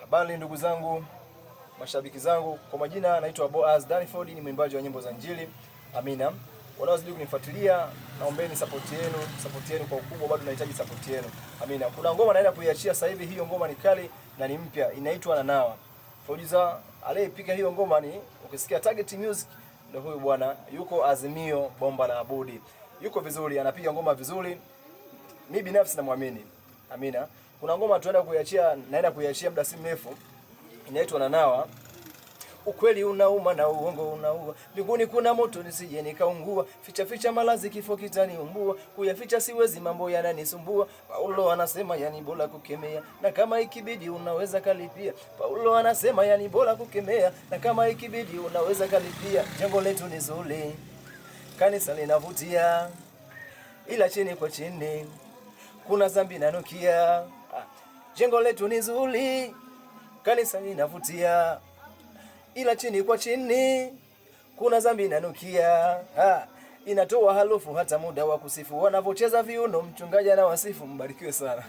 Habari ndugu zangu, mashabiki zangu, kwa majina naitwa Boaz Danford, ni mwimbaji wa nyimbo za Injili. Amina. Wanaozidi kunifuatilia, naombeni support yenu, support yenu kwa ukubwa, bado nahitaji support yenu. Amina. Kuna ngoma naenda kuiachia sasa hivi, hiyo ngoma ni kali na ni mpya, inaitwa Nanawa. Producer aliyepiga hiyo ngoma ni, ukisikia Target Music ndio huyu bwana, yuko Azimio Bomba la Abudi. Yuko vizuri, anapiga ngoma vizuri. Mimi binafsi namwamini. Amina. Kuna ngoma tunaenda kuiachia, naenda kuiachia muda si mrefu, inaitwa Nanawa. Ukweli unauma na uongo unaua, mbinguni kuna moto nisije nikaungua, ficha ficha malazi kifo kitaniumbua, kuyaficha siwezi mambo yananisumbua. Paulo anasema yani bora kukemea, na kama ikibidi unaweza kalipia. Paulo anasema yani bora kukemea, na kama ikibidi unaweza kalipia. Jengo letu ni zuri, kanisa linavutia, ila chini kwa chini kuna zambi nanukia. Ah, jengo letu ni zuri, kanisa linavutia, ila chini kwa chini kuna zambi inanukia. Ah, inatoa harufu hata muda wa kusifu, wanavyocheza viuno, mchungaji na wasifu. Mbarikiwe sana.